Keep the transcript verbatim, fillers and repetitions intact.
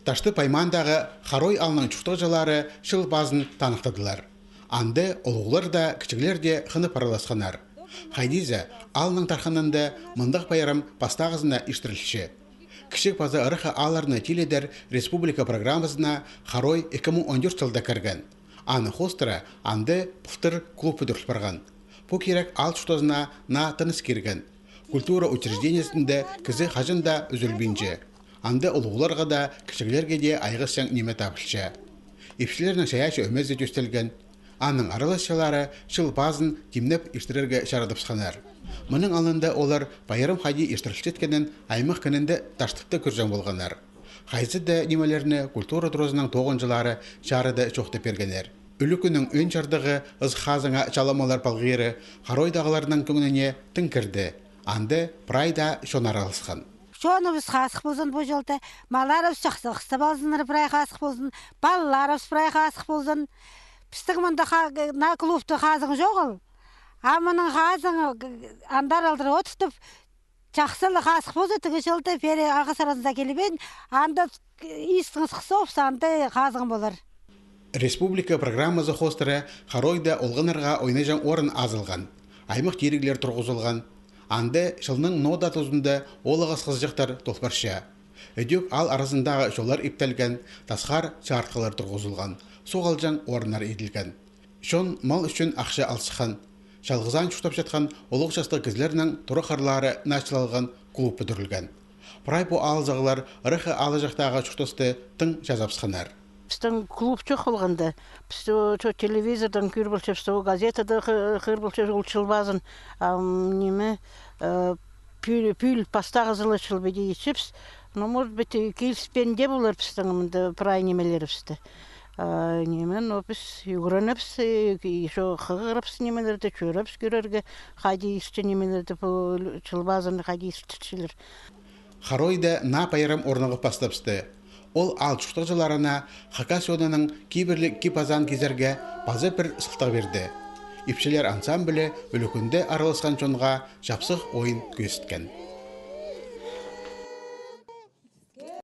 Таштып аймаандағы Харой аалның чуртағҷылары Чыл пазын таныхтадылар. Анда улуғлар даа, кічіглер дее хынып араласханнар. Хайди зе, аалның тархынында мындағ пайрам пастағызына иртірілче. Кічіг паза ырах аалларны тилідер республика программазына Харой ікі муң он тӧрт чылда кірген. Аны хоостыра анда пылтыр клуб пӱдіріл парған. Пу кирек аал чуртазына наа тыныс кирген. Культура учреждениезінде кізі хаҷан даа ӱзӱлбинче. Анда улуғларға даа, кічіглерге дее айғасчаң ниме табылча. Ипчілернің чайаачы ӧмезі тӧстелген. Аның араласчылары Чыл пазын тимнеп иртірерге чарадыбысханнар. Мының алнында олар пайрам хайди иртірілчеткенін аймах кінінде таштыпта кӧрҷең полғаннар. Хайзы даа нимелерні культура туразының тоғынҷылары чарыда чоохтап пиргеннер. Ӱлӱкӱннің ӧӧн чардығы, ызых хазыңа чаламалар палғиры Харойдағыларның кӧңніне тың кірді. Анда прай даа чон араласхан. Чоныбыс хазых ползын пу чылда, малларыбыс чахсы хыстап алзыннар, прай хазых ползын, палаларыбыс прай хазых ползын. Пістің мында ха-, на клубта хазың чоғыл. А мының хазың андар алдыр одыртып, чахсы ла хазых полза, тігі чылда пеер ағас аразында килбеен, анда истің сыхса, анда хазың полар. Республика программазы хоостыра Харойда олғаннарға ойнаҷаң орын азылған, аймах тиріглер турғызылған. Анда чылның ноо даа тузында ол ағас хызыҷахтар толбарча. Ідӧк аал аразындағы чоллар иптелген, тасхар чарытхылар турғызылған, суғ алҷаң орыннар иділген. Чон мал ӱчӱн ахча алысхан. Чалғызаан чуртапчатхан улуғ частығ кізілернің турығ-харлары наа чылалған клуб пӱдірілген. Прай пу аалзығлар ырах аалҷахтағы чуртасты тың чазабысханнар. Пістің клуб чох полғанда, піс чо телевизордаң кӧр полчабыс, газетада хы-, хығыр полчабыс ол Чыл пазын, ам, ниме, э, пӱӱл, пӱӱл пастағызы ла чыл піди итчебіс. Но, может быть, киліспеен дее полар пістің мында прай нимелерібісті. А, ниме, но піс ӱгренебіс, э, ещё хығырабыс нимелерді, чӧребіс кӧрерге, хайди иртче нимелерді, пу Чыл пазын хайди иртірчелер. Харойда наа пайрам орнығып пастабысты. Ол аал чуртағҷыларына хакас чонының кибірліг кип-азаан кизерге паза пір сылтағ пирді. Ипчілер ансамблі ӱлӱкӱнде араласхан чонға чапсых ойын кӧзіткен.